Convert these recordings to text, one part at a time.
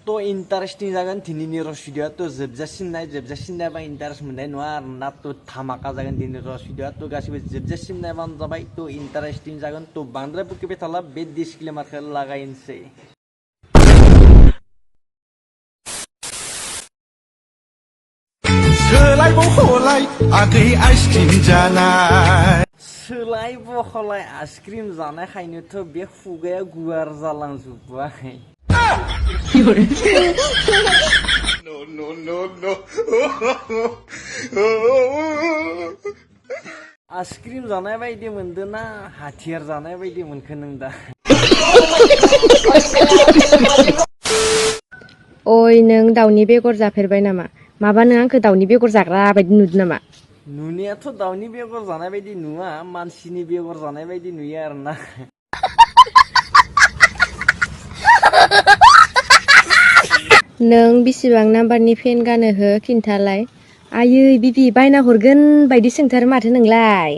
तो इंटरेस्टिंग जागोन दिनैनि रस भिडिअ तो जोबजासिम नायबा इंटरेस्ट मोननाय नङा आरोना तो धामाका जागोन दिनैनि रस भिडिअ तो गासिबो जोबजासिम नायबानो जाबाय तो इंटरेस्टिंग जागोन तो बांद्राय बुकिबाय थाला बे डिसक्लेमारखौ लागायनोसै सोलाय बखलाय आगै आइसक्रिम जानाय सोलाय बखलाय आइसक्रिम जानायखायनोथ' बे खुगाया गुवार जालांजोब्बाय No. आइसक्रिम जानाय बायदि मोनदोंना हाथियार जानाय बायदि मोनखो नों दा ओइ नों दाउनि बेगर जाफेरबाय नामा माबा नों आंखौ दाउनि बेगर जाग्रा बायदि नुदों नामा नुनायाथ' दाउनि बेगर जानाय बायदि नुवा मानसिनि बेगर जानाय बायदि नुयो आरोना नों बिसिबां नाम्बारनि फेन गानो हो खिन्थालाय आयै बिबि बायना हरगोन बायदि सोंथारो माथो नोंलाय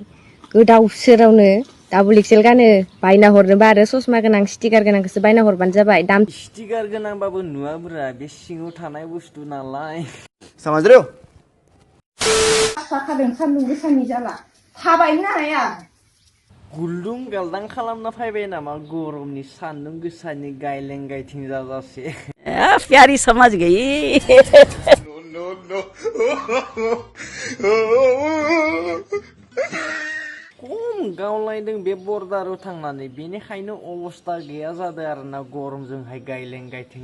गोदाव सोरावनो डाबल एक्सेल गानो बायना हरनोबा आरो ससमा गोनां स्टिकार गोनांखौसो बायना हरबानो जाबाय दाम स्टिकार गोनांबाबो नुवाब्रा बे सिङाव थानाय बुस्थु नालाय समझ रहे हो खादों सान्दुं गोसानि जाला थाबायनो हाया गुलदुं गालदां खालामना फैबाय नामा गरमनि सान्दुं गोसानि गायलें गायथिं जाजासे प्यारी समझ गई No. खम गावलायदों बे बर्डाराव थांनानै बेनिखायनो अबस्था गैया जादों आरोना गरमजोंहाय गायलें गायथिं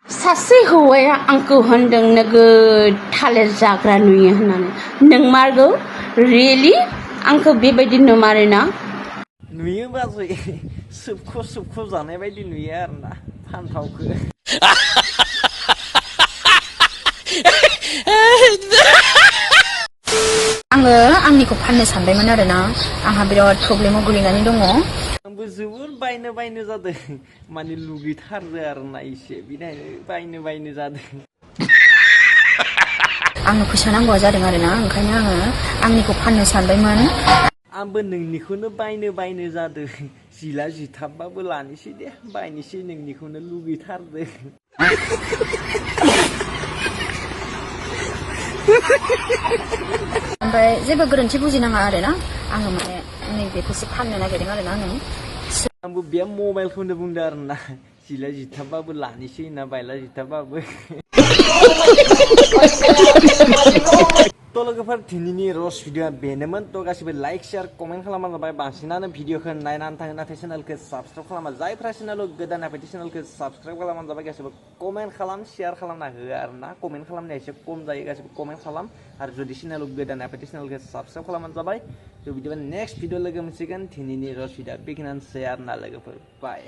सासे हौवाया आंखौ होनदों नोगोद थालिर जाग्रा नुयो होननानै नोंमारगौ रियेलि आंखौ बेबायदि नुमारोना नुयो बाजै सोबख' जानाय बायदि नुयो आरोना फान्थावखौ आङो आंनिखौ फाननो सानबायमोन आरोना आंहा बिराद प्रब्लेमाव गोलैनानै दङ आंबो जोबोर बायनो जादों माने लुगैथारदो आरोना एसे बिनिखायनो बायनो जादों आंनो फैसा नांगौआ जादों आरोना ओंखायनो आङो आंनिखौ फाननो सानबायमोन आंबो नोंनिखौनो बायनो जादों जिला जिथाबबाबो लानोसै दे बायनोसै नोंनिखौनो लुगैथारदो ओमफ्राय जेबो गोरोन्थि बुजिनाङा आरोना आङो माने नैबेखौसो फाननो नागिरदों आरोना आंबो बे मबाइलखौनो बुंदों आरोना जिला जिथाबबाबो लानोसै होनना बायला जिथाबबाबो तो लोगोफोर दिनैनि रस भिडिअ बेनोमोन तो गासिबो लाइक शेयार कमेन्ट खालामबानो जाबाय बांसिनानो भिडिअखौ नायनानै थाङो नाथाय चेनेलखौ साबस्क्राइब खालामा जायफ्रा चेनेलाव गोदान नायफैदों चेनेलखौ साबस्क्राइब खालामबानो जाबाय गासिबो कमेन्ट खालाम शेयार खालामना हो आरोना कमेन्ट खालामनाया एसे खम जायो गासिबो कमेन्ट खालाम आरो जुदि चेनेलाव गोदान नायफैदों चेनेलखौ साबस्क्राइब खालामबानो जाबाय तो बिदिबा नेक्स्ट भिडिअ लोगो मोनसिगोन दिनैनि रस भिडिअ बेखिनियानोसै आरोना लोगोफोर बाय